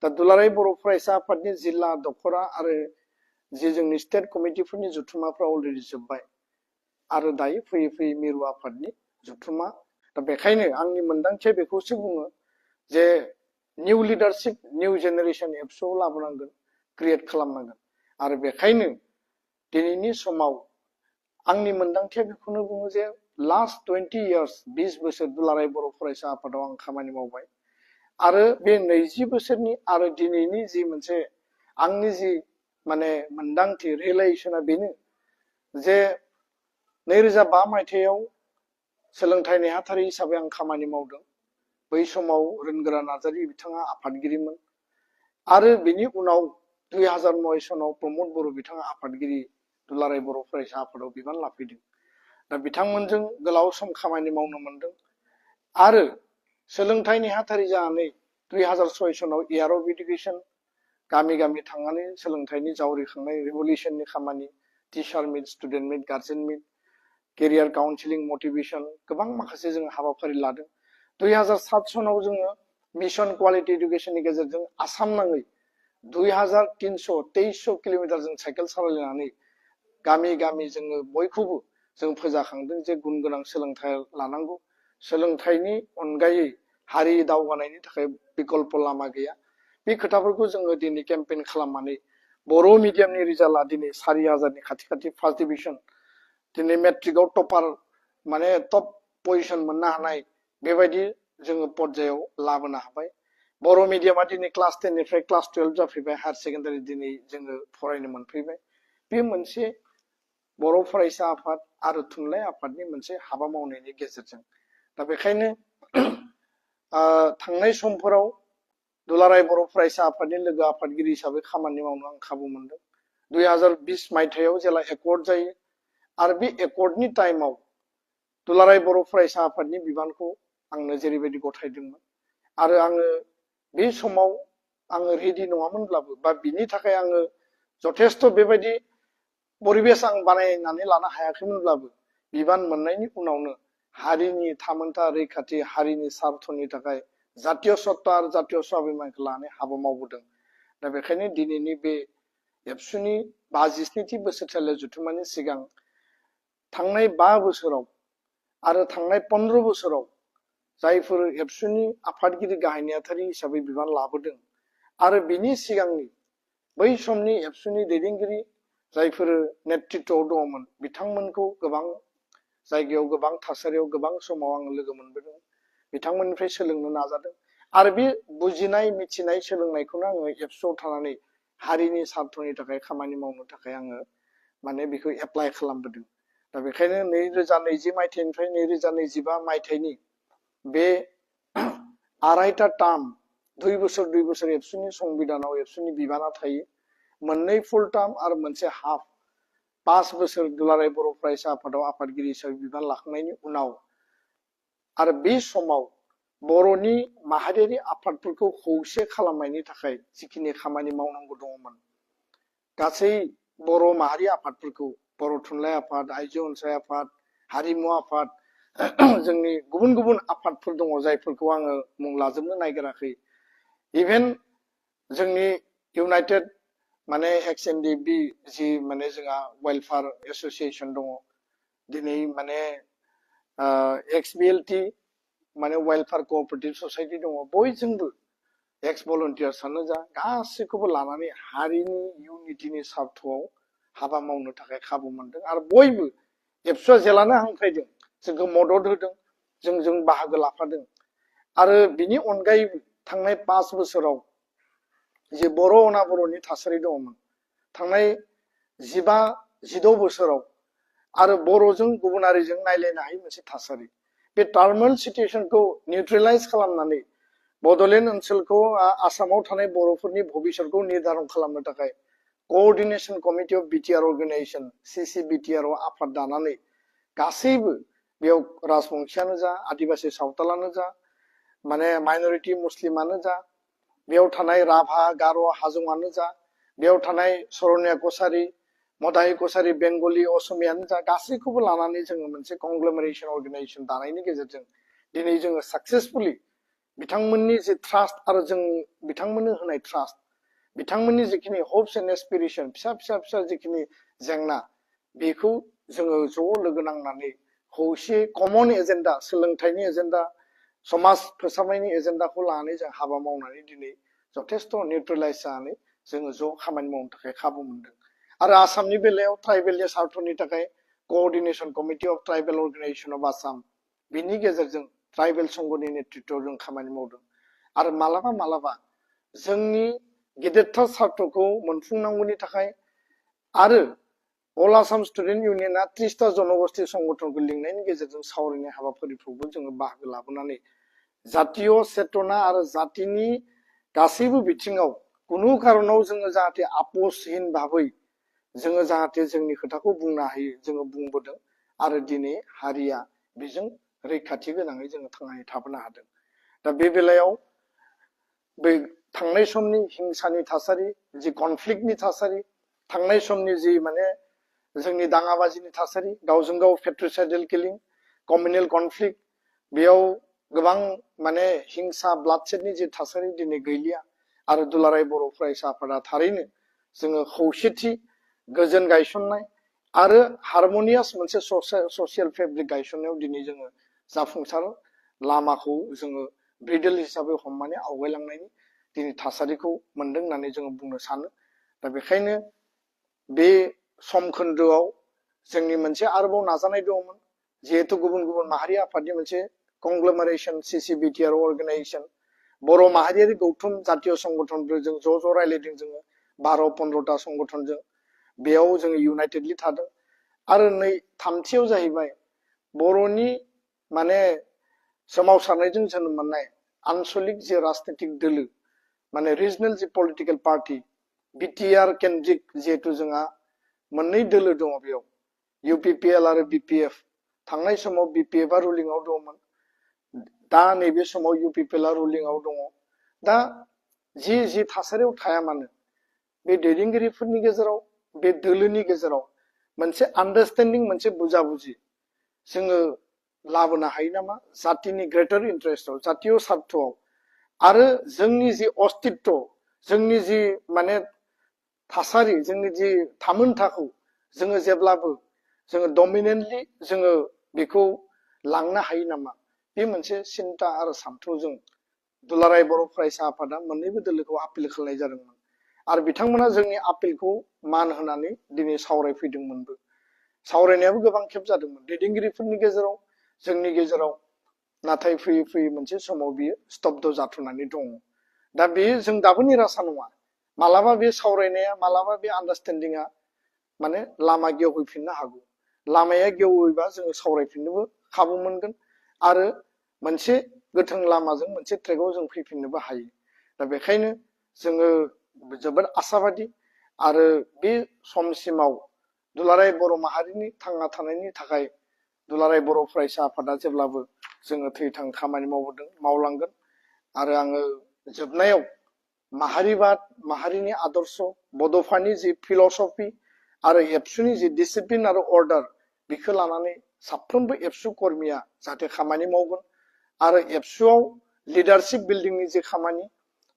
दा दुलाराय बर' फरायसा आफादनि जिल्ला दखरा आरो जे जोंनि स्टेट कमिटिफोरनि जथुमाफ्रा अलरेडि जोब्बाय आरो दायो फैयै फैयै मिरु आफादनि जथुमा दा बेखायनो आंनि मोनदांथिया बेखौसो बुङो जे निउ लिडारशिप निउ जेनेरेशन एबसुआव लाबोनांगोन क्रिएट खालामनांगोन आरो बेखायनो दिनैनि समाव आंनि मोनदांथिया बेखौनो बुङो जे लास्ट 20 years 20 बोसोर दुलाराय बर' फरायसा आफादाव आं खामानि मावबाय आरो बे 20 बोसोरनि आरो दिनैनि जि मोनसे आंनि जि माने मोनदांथि रियेलाइजेसना बेनो जे 2005 मायथाइयाव सोलोंथाइ नेहाथारि हिसाबै आं खामानि मावदों बै समाव रोनगोरा नार्जारि बिथाङा आफादगिरिमोन आरो बेनि उनाव 2009 सनाव प्रमद बर' बिथाङा आफादगिरि दुलाराय बर' फरायसा आफादाव बिबान लाफैदों दा बिथांमोनजों गोलाव सम खामानि मावनो मोनदों आरो सोलोंथाइ नेहाथारि जानानै 2006 सनाव इयार अफ एडुकेशन गामि गामि थांनानै सोलोंथाइनि जावरिखांनाय रिभलिउसननि खामानि टिचार मिट स्टुडेन्ट मिट गार्जेन मिट केरियार काउन्सिलिं मटिभेशन गोबां माखासे जों हाबाफारि लादों 2007 सनाव जोङो मिशन क्वालिटी एडुकेशननि गेजेरजों आसाम नाङै 2323 किलोमिटार जों साइकेल सालायनानै गामि गामि जोङो बयखौबो जों फोजाखांदों जे गुन गोनां सोलोंथाइ लानांगौ सोलोंथाइनि अनगायै हारि दावगानायनि थाखाय बिकल्प लामा गैया बे खोथाफोरखौ जोङो दिनै केम्पेइन खालामनानै बर' मिडियामनि रिजाल्टआ दिनै 4000 नि खाथि खाथि फार्स्ट डिभिजन दिनै मेट्रिकआव टपार माने टप पजिशन मोननो हानाय बेबायदि जोङो पर्यायाव लाबोनो हाबाय बर' मिडियामा दिनै क्लास 10 निफ्राय क्लास 12 जाफैबाय हायार सेकेन्डारि दिनै जोङो फरायनो मोनफैबाय बे मोनसे बर' फरायसा आफाद आरो थुनलाइ आफादनि मोनसे हाबा मावनायनि गेजेरजों दा बेखायनो थांनाय समफोराव दुलाराय बर' फरायसा आफादनि लोगो आफादगिरि हिसाबै खामानि मावनो आं खाबु मोनदों 2020 मायथाइयाव जेला एकर्ड जायो आरो बे एकर्डनि टाइमाव दुलाराय बर' फरायसा आफादनि बिबानखौ आंनो जेरैबायदि गथायदोंमोन आरो आङो बे समाव आङो रेडि नङामोनब्लाबो बा बिनि थाखाय आङो जथेस्थ' बेबायदि परिबेस आं बानायनानै लानो हायाखैमोनब्लाबो बिबान मोननायनि उनावनो हारिनि थामोनथा रैखाथि हारिनि स्वार्थनि थाखाय जातीय सत्ता आरो जातीय स्वाभिमानखौ लानानै हाबा मावबोदों दा बेखायनो दिनैनि बे एबसुनि 57थि बोसोरसालियाव जथुमानि सिगां थांनाय 5 बोसोराव आरो थांनाय 15 बोसोराव जायफोर एबसुनि आफादगिरि गाहाय नेहाथारि हिसाबै बिबान लाबोदों आरो बिनि सिगांनि बै समनि एबसुनि दैदेनगिरि जायफोर नेतृत्वआव दङमोन बिथांमोनखौ गोबां जायगायाव गोबां थासारियाव गोबां समाव आं लोगो मोनबोदों बिथांमोननिफ्राय सोलोंनो नाजादों आरो बे बुजिनाय मिथिनाय सोलोंनायखौनो आङो एबसुआव थानानै हारिनि स्वार्थनि थाखाय खामानि मावनो थाखाय आङो माने बेखौ एप्लाइ खालामबोदों दा बेखायनो 2020 मायथाइनिफ्राय 2025 मायथाइनि बे आरायथा टार्म 2 बोसोर एबसुनि संबिधानाव एबसुनि बिबाना थायो मोननै फुल टार्म आरो मोनसे हाफ 5 बोसोर दुलाराय बर' फरायसा आफादाव आफादगिरि हिसाबै बिबान लाखांनायनि उनाव आरो बे समाव बर'नि माहारियारि आफादफोरखौ खौसे खालामनायनि थाखाय जिखिनि खामानि मावनांगौ दङमोन गासै बर' माहारि आफादफोरखौ बर' थुनलाइ आफाद आइजो अनसाय आफाद हारिमु आफाद जोंनि गुबुन गुबुन आफादफोर दङ जायफोरखौ आङो मुं लाजोबनो नागिराखै इभेन जोंनि इउनाइटेड माने XNDB जि माने जोंहा वेलफेयार एसोसिएशन दङ दिनै माने XBLT माने वेलफेयार कोअपरेटिव ससाइटि दङ बयजोंबो एक्स भलन्टियार्सआनो जा गासैखौबो लानानै हारिनि इउनिटिनि स्वार्थआव हाबा मावनो थाखाय खाबु मोनदों आरो बयबो एबसुआ जेलानो हांख्रायदों जोंखौ मदद होदों जों बाहागो लाफादों आरो बिनि अनगायैबो थांनाय 5 बोसोराव जे बर' अनाबर'नि थासारि दङमोन थांनाय 16 बोसोराव आरो बर'जों गुबुनारिजों नायलायनो हायै मोनसे थासारि बे टार्मल सिचुएशनखौ निउट्रेलाइज खालामनानै बड'लेण्ड ओनसोलखौ आसामाव थानाय बर'फोरनि भबिष्यतखौ निर्धारन खालामनो थाखाय coordination committee of BTR organisation CCBTR आफाद दानानै गासैबो बेयाव राजबंशियानो जा आदिबासि सावतालानो जा माने माइनरिटी मुस्लिमानो जा बेयाव थानाय राभा गार' हाजंआनो जा बेयाव थानाय सरनिया कसारी मदाहि कसारी बेंगलि असमियानो जा गासैखौबो लानानै जोङो मोनसे कंग्लोमेरेशन अर्गेनाइजेशन दानायनि गेजेरजों दिनै जोङो सक्सेसफुली बिथांमोननि जे ट्रास्ट आरो जों बिथांमोननो होनाय ट्रास्ट बिथांमोननि जिखिनि हप्स एन्ड एसपिरेशन फिसा फिसा फिसा जिखिनि जेंना बेखौ जोङो ज' लोगो नांनानै खौसे कमन एजेन्डा सोलोंथाइनि एजेन्डा समाज फोसाबनायनि एजेन्डाखौ लानानै जों हाबा मावनानै दिनै जथेस्थ' निउट्रेलाइज जानानै जोङो ज' खामानि मावनो थाखाय खाबु मोनदों आरो आसामनि बेलायाव ट्राइबेलनि सार्थनि थाखाय coordination committee of tribal organisation of Assam बिनि गेजेरजों ट्राइबेल संघनि नेतृत्वआव जों खामानि मावदों आरो मालाबा मालाबा जोंनि गेदेरथार सार्थखौ मोनफुंनांगौनि थाखाय आरो अल आसाम स्टुडेन्ट इउनियना 30टा जनगोष्ठी संगठनखौ लिंनायनि गेजेरजों सावरायनाय हाबाफारिफ्रावबो जोङो बाहागो लाबोनानै जातीय चेतना आरो जातिनि गासैबो बिथिङाव कुनु कारनाव जोङो जाहाथे आपोसहीन भाबै जोङो जाहाथे जोंनि खोथाखौ बुंनो हायो जोङो बुंबोदों आरो दिनै हारिया बेजों रैखाथि गोनाङै जोङो थांनानै थाबोनो हादों दा बे बेलायाव बै थांनाय समनि हिंसानि थासारि जि कनफ्लिक्टनि थासारि थांनाय समनि जि माने जोंनि दाङाबाजिनि थासारि गावजों गाव पेट्रिसाइडेल किलिं कमिउनेल कनफ्लिक्ट बेयाव गोबां माने हिंसा ब्लाडशेडनि जे थासारि दिनै गैलिया आरो दुलाराय बर' फरायसा आफादा थारैनो जोङो खौसेथि गोजोन गायसननाय आरो हारमनियास मोनसे ससियेल फेब्रिक गायसननायाव दिनै जोङो जाफुंसार लामाखौ जोङो ब्रिडेल हिसाबै हमनानै आवगायलांनायनि दिनै थासारिखौ मोनदों होननानै जोङो बुंनो सानो दा बेखायनो बे सम खोन्दोआव जोंनि मोनसे आरोबाव नाजानाय दंमोन जिहेतु गुबुन गुबुन माहारि आफादनि मोनसे कंग्लमेरेशन सीसीबीटीआर अर्गेनाइजेशन बर' माहारियारि गौथुम जातीय संगठनफोर जों ज' रायलायदों जोङो 12-15टा संगठनजों बेयाव जोङो इउनाइटेडलि थादों आरो नै थामथियाव जाहैबाय बर'नि माने सोमावसारनायजों जोनोम मोननाय आनसलिक जे राजनीतिक दोलो माने रिजनेल जे पलिटिकल पार्टी बिटिआर केन्द्रिक जिहेतु जोंहा मोननै दोलो दङ बेयाव इउपिपिएल आरो बिपिएफ थांनाय समाव बिपिएफआ रुलिंआव दंमोन दा नैबे समाव इउपिपिएलआ रुलिंआव दङ दा जि थासारियाव थाया मानो बे दैदेनगिरिफोरनि गेजेराव बे दोलोनि गेजेराव मोनसे आन्डारस्टेन्डिं मोनसे बुजाबुजि जोङो लाबोनो हायो नामा जातिनि ग्रेटार इन्टारेस्टआव जातीय सार्थआव आरो जोंनि जि अस्तित्व जोंनि जि माने थासारि जोंनि जि थामोनथाखौ जोङो जेब्लाबो जोङो डमिनेन्टलि जोङो बेखौ लांनो हायो नामा बे मोनसे सिन्ता आरो सान्थौजों दुलाराय बर' फरायसा आफादा मोननैबो दोलोखौ आपिल खालामनाय जादोंमोन आरो बिथांमोना जोंनि आपिलखौ मान होनानै दिनै सावरायफैदोंमोनबो सावरायनायाबो गोबां खेब जादोंमोन दैदेनगिरिफोरनि गेजेराव जोंनि गेजेराव नाथाय फैयै फैयै मोनसे समाव बियो स्तब्ध जाथ'नानै दङ दा बे जों दाबो निराशा नङा मालाबा बे सावरायनाया मालाबा बे आन्डारस्टेन्डिंआ माने लामा गेवहैफिननो हागौ लामाया गेवहैबा जोङो सावरायफिननोबो खाबु मोनगोन आरो मोनसे गोथों लामाजों मोनसे ट्रेकआव जों फैफिननोबो हायो दा बेखायनो जोङो जोबोद आशाबादि आरो बे समसिमाव दुलाराय बर' माहारिनि थांना थानायनि थाखाय दुलाराय बर' फरायसा आफादा जेब्लाबो जोङो थैथां खामानि मावबोदों मावलांगोन आरो आङो जोबनायाव माहारिबाद माहारिनि आदर्श बड'फानि जि फिलसफि आरो एबसुनि जि डिसिप्लिन आरो अर्डार बेखौ लानानै साफ्रोमबो एबसु कर्मिया जाहाथे खामानि मावगोन आरो एबसुआव लिडारशिप बिल्डिंनि जे खामानि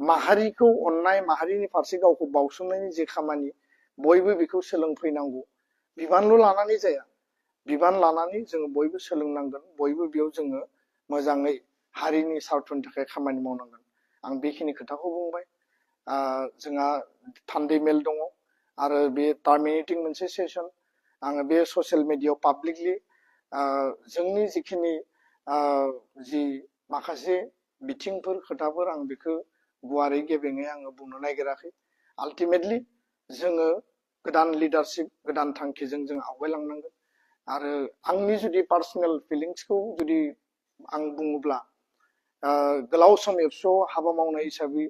माहारिखौ अननाय माहारिनि फारसे गावखौ बावसोमनायनि जे खामानि बयबो बेखौ सोलोंफैनांगौ बिबानल' लानानै जाया बिबान लानानै जोङो बयबो सोलोंनांगोन बयबो बेयाव जोङो मोजाङै हारिनि सार्थनि थाखाय खामानि मावनांगोन आं बेखिनि खोथाखौ बुंबाय जोंहा थान्दै मेल दङ आरो बे टार्मिनेटिं मोनसे सेसन आङो बे ससियेल मिडियायाव पाब्लिकलि जोंनि जिखिनि जि माखासे बिथिंफोर खोथाफोर आं बेखौ गुवारै गेबेङै आङो बुंनो नागिराखै आल्टिमेटलि जोङो गोदान लिडारशिप गोदान थांखिजों जों आवगायलांनांगोन आरो आंनि जुदि पार्सनेल फिलिंसखौ जुदि आं बुङोब्ला गोलाव सम एबसुआव हाबा मावनाय हिसाबै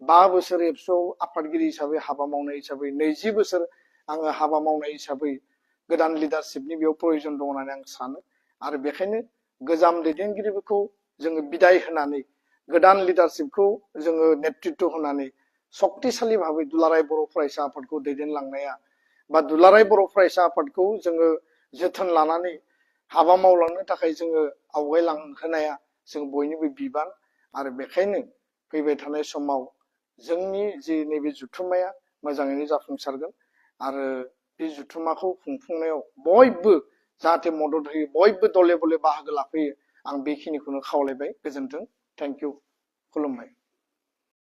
5 बोसोर एबसुआव आफादगिरि हिसाबै हाबा मावनाय हिसाबै 20 बोसोर आङो हाबा मावनाय हिसाबै गोदान लिडारशिपनि बेयाव प्रयोजन दं होननानै आं सानो आरो बेखायनो गोजाम दैदेनगिरिफोरखौ जोङो बिदाय होनानै गोदान लिडारशिपखौ जोङो नेतृत्व होनानै शक्तिशाली भाबै दुलाराय बर' फरायसा आफादखौ दैदेनलांनाया बा दुलाराय बर' फरायसा आफादखौ जोङो जोथोन लानानै हाबा मावलांनो थाखाय जोङो आवगायलांहोनाया जों बयनिबो बिबान आरो बेखायनो फैबाय थानाय समाव जोंनि जि नैबे जुथुम्माया मोजाङैनो जाफुंसारगोन आरो बे जुथुम्माखौ खुंफुंनायाव बयबो जाहाथे मदद होयो बयबो दले बले बाहागो लाफैयो आं बेखिनिखौनो खावलायबाय गोजोन्थों थेंक इउ खुलुमबाय